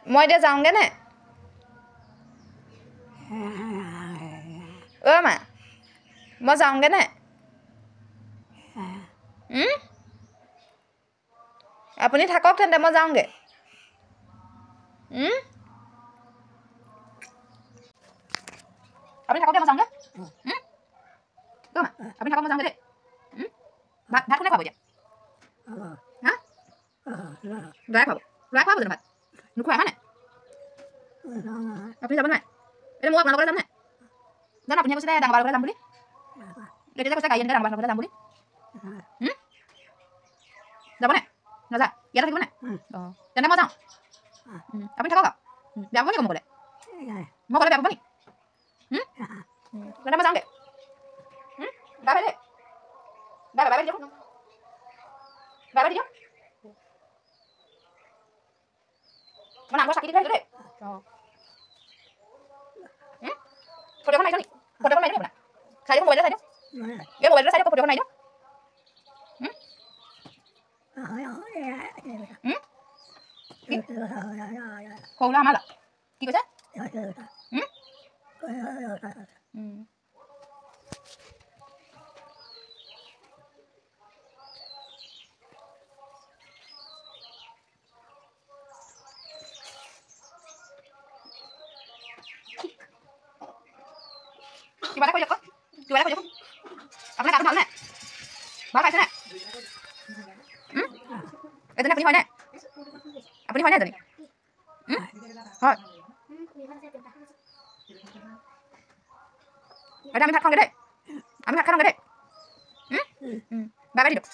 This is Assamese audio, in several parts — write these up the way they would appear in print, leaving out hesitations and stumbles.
মই এতিয়া যাওঁগৈ নে? অ' মা, মই যাওঁগৈ নে? আপুনি থাকক তেন্তে, মই যাওঁগৈ। আপুনি থাকক, মই যাওঁগৈ। অ' মা, আপুনি থাকক, মই যাওঁগৈ দেই। ভাত ভাত কোনে খুৱাব এতিয়া? হা, ল'ৰাই খুৱাব? ল'ৰাই খুৱাব জানো ভাত? নোখোৱাই হয়নে? আপুনি যাব নোৱাৰে এতিয়া? মই আপোনালোকৰ যাম নে? জানো, আপুনিহে কৈছিলে ডাঙৰ বাৰ যাম বুলি। এতিয়া কৈছে গাড়ী আনিলে ডাঙৰ বাৰ যাম বুলি। যাবনে নাযা? ইয়াতে থাকিব নে? অঁ, তেন্তে মই যাওঁ, আপুনি থাকক। আৰু বেয়া পাব নেকি মই গ'লে? মই গ'লে বেয়া পাব নি? তেন্তে মই যাওঁগৈ। বাই বাই দেই, বাই বাই, বাই দিয়ক, বাই বাই দিয়ক। মই নামঘৰ চাকি দি থৈ আহিছোঁ দেই। অঁ, ফটো এখন মাৰি দিওঁ নি? ফটো এখন মাৰি দিওঁ আপোনাক? চাই দিয়ক, মোবাইলতে চাই দিয়ক। এই মোবাইলতে চাই দিয়ক, ফটো এখন মাৰি দিওঁ। সৰু ল'ৰা আমাৰ কি কৈছে? কিবা এটা কৈ দিয়ক, কিবা এটা কৈ দিয়ক। আপোনাৰ গাটো ভালনে? ভাল পাইছেনে? এজনী আপুনি হয়নে? আপুনি হয়নে এজনী? হয়। এতিয়া আমি ভাত খাওঁগৈ দেই, আমি ভাত খাওঁগৈ দেই। বাই বাই দিয়ক।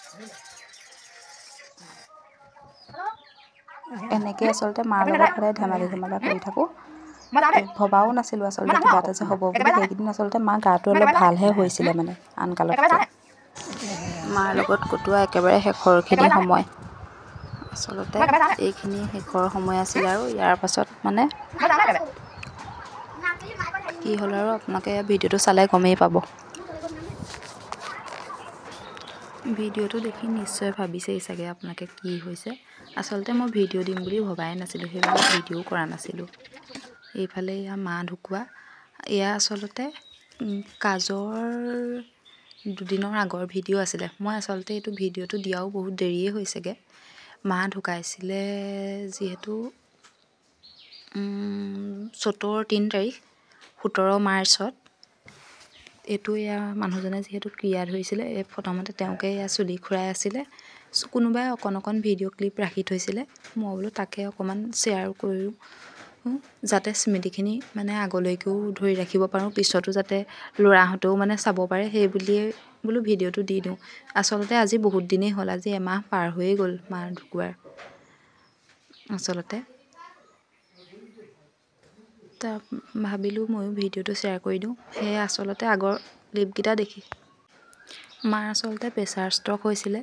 এনেকৈ আচলতে মাৰ লগত সদায় ধেমালি ধেমালা কৰি থাকোঁ। ভবাও নাছিলোঁ আচলতে কিবা এটা যে হ'ব বুলি। সেইকেইদিন আচলতে মাৰ গাটো অলপ ভালহে হৈছিলে, মানে আনকালতকৈ। মাৰ লগত কটোৱা একেবাৰে শেষৰখিনি সময় আচলতে এইখিনি শেষৰ সময় আছিল। আৰু ইয়াৰ পাছত মানে কি হ'ল আৰু আপোনালোকে ভিডিঅ'টো চালে গমেই পাব। ভিডিঅ'টো দেখি নিশ্চয় ভাবিছেই চাগে আপোনালোকে কি হৈছে। আচলতে মই ভিডিঅ' দিম বুলি ভবাই নাছিলোঁ, সেইবাবে ভিডিঅ'ও কৰা নাছিলোঁ। এইফালে এয়া মা ঢুকোৱা, এয়া আচলতে কাজৰ দুদিনৰ আগৰ ভিডিঅ' আছিলে। মই আচলতে এইটো ভিডিঅ'টো দিয়াও বহুত দেৰিয়ে হৈছেগৈ। মা ঢুকাইছিলে যিহেতু চ'তৰ 3 তাৰিখ, 17 মাৰ্চত। এইটো এয়া মানুহজনে যিহেতু ক্ৰিয়া ধৰিছিলে, এই প্ৰথমতে তেওঁকে এয়া চুলি খুৰাই আছিলে। কোনোবাই অকণ অকণ ভিডিঅ' ক্লিপ ৰাখি থৈছিলে, মই বোলো তাকে অকণমান শ্বেয়াৰ কৰোঁ, যাতে স্মৃতিখিনি মানে আগলৈকেও ধৰি ৰাখিব পাৰোঁ, পিছতো যাতে ল'ৰাহঁতেও মানে চাব পাৰে, সেই বুলিয়ে বোলো ভিডিঅ'টো দি দিওঁ। আচলতে আজি বহুত দিনেই হ'ল, আজি এমাহ পাৰ হৈয়ে গ'ল মা ঢুকোৱাৰ। আচলতে তা ভাবিলোঁ ময়ো ভিডিঅ'টো শ্বেয়াৰ কৰি দিওঁ। সেয়ে আচলতে আগৰ ক্লিপকেইটা দেখি মাৰ আচলতে প্ৰেছাৰ ষ্ট্ৰক হৈছিলে,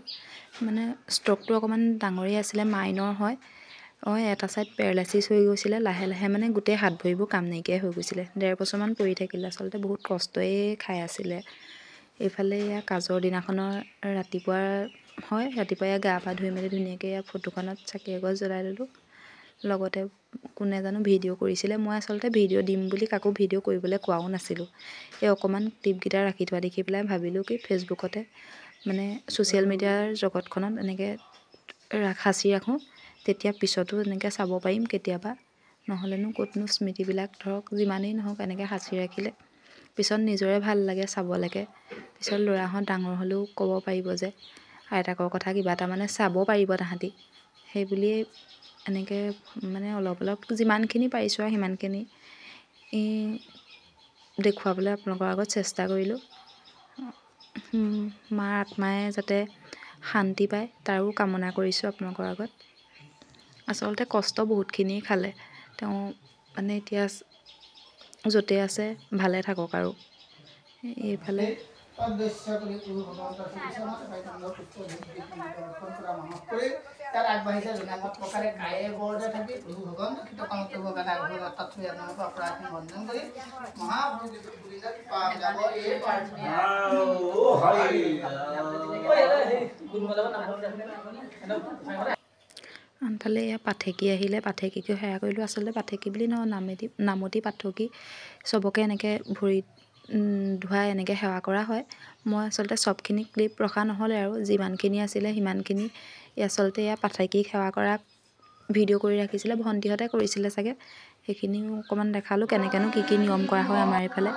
মানে ষ্ট্ৰকটো অকণমান ডাঙৰেই আছিলে, মাইনৰ হয়। অঁ, এটা ছাইড পেৰালাইচিছ হৈ গৈছিলে, লাহে লাহে মানে গোটেই হাত ভৰিবোৰ কাম নাইকিয়াই হৈ গৈছিলে। 1.5 বছৰমান পৰি থাকিলে, আচলতে বহুত কষ্টয়ে খাই আছিলে। এইফালে এয়া কাজৰ দিনাখনৰ ৰাতিপুৱা হয়, ৰাতিপুৱা এয়া গা পা ধুই মেলি ধুনীয়াকৈ এয়া ফটোখনত চাকি এগছ জ্বলাই ল'লোঁ। লগতে কোনে জানো ভিডিঅ' কৰিছিলে, মই আচলতে ভিডিঅ' দিম বুলি কাকো ভিডিঅ' কৰিবলৈ কোৱাও নাছিলোঁ। এই অকণমান ক্লিপকেইটা ৰাখি থোৱা দেখি পেলাই ভাবিলোঁ কি ফেচবুকতে মানে ছ'চিয়েল মিডিয়াৰ জগতখনত এনেকৈ সাঁচি ৰাখোঁ, তেতিয়া পিছতো এনেকৈ চাব পাৰিম কেতিয়াবা। নহ'লেনো ক'তনো স্মৃতিবিলাক ধৰক যিমানেই নহওক এনেকৈ সাঁচি ৰাখিলে পিছত নিজৰে ভাল লাগে চাবলৈকে। পিছত ল'ৰাহঁত ডাঙৰ হ'লেও ক'ব পাৰিব যে আইতাকৰ কথা কিবা এটা মানে চাব পাৰিব তাহাঁতি। সেই বুলিয়েই এনেকৈ মানে অলপ অলপ যিমানখিনি পাৰিছোঁ আৰু সিমানখিনি দেখুৱাবলৈ আপোনালোকৰ আগত চেষ্টা কৰিলোঁ। মাৰ আত্মাই যাতে শান্তি পায় তাৰো কামনা কৰিছোঁ আপোনালোকৰ আগত। আচলতে কষ্ট বহুতখিনিয়ে খালে তেওঁ, মানে এতিয়া য'তে আছে ভালে থাকক। আৰু এইফালে আনফালে এয়া পাঠেকী আহিলে, পাঠেকীকো সেৱা কৰিলোঁ। আচলতে পাঠেকী বুলি নহয়, নামতি পাঠকী চবকে এনেকৈ ভৰিত ধুৱাই এনেকৈ সেৱা কৰা হয়। মই আচলতে চবখিনি ক্লিপ ৰখা নহ'লে আৰু যিমানখিনি আছিলে সিমানখিনি আচলতে এয়া পাঠেকীক সেৱা কৰা ভিডিঅ' কৰি ৰাখিছিলে, ভণ্টিহঁতে কৰিছিলে চাগে। সেইখিনিও অকণমান দেখালোঁ কেনেকৈনো কি কি নিয়ম কৰা হয় আমাৰ এইফালে।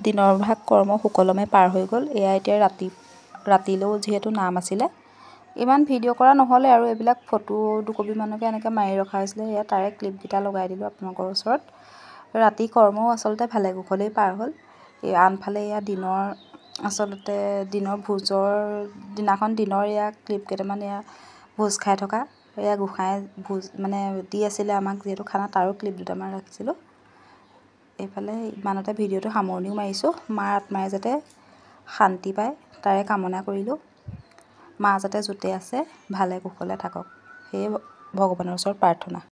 দিনৰ ভাগ কৰ্ম সুকলমে পাৰ হৈ গ'ল। এয়া এতিয়া ৰাতিলৈও যিহেতু নাম আছিলে, ইমান ভিডিঅ' কৰা নহ'লে আৰু এইবিলাক ফটো দুকপিমানকে এনেকৈ মাৰি ৰখা হৈছিলে। এয়া তাৰে ক্লিপকেইটা লগাই দিলোঁ আপোনালোকৰ ওচৰত। ৰাতি কৰ্মও আচলতে ভালে কুশলেই পাৰ হ'ল। এই আনফালে এয়া দিনৰ আচলতে দিনৰ ভোজৰ দিনাখন দিনৰ এয়া ক্লিপ কেইটামান, এয়া ভোজ খাই থকা, এয়া গোঁসাই ভোজ মানে দি আছিলে আমাক যিহেতু খানা, তাৰো ক্লিপ দুটামান ৰাখিছিলোঁ। এইফালে ইমানতে ভিডিঅ'টো সামৰণিও মাৰিছোঁ। মাৰ আত্মাই যাতে শান্তি পায় তাৰে কামনা কৰিলোঁ। মা যাতে য'তে আছে ভালে কুশলে থাকক, সেয়ে ভগৱানৰ ওচৰত প্ৰাৰ্থনা।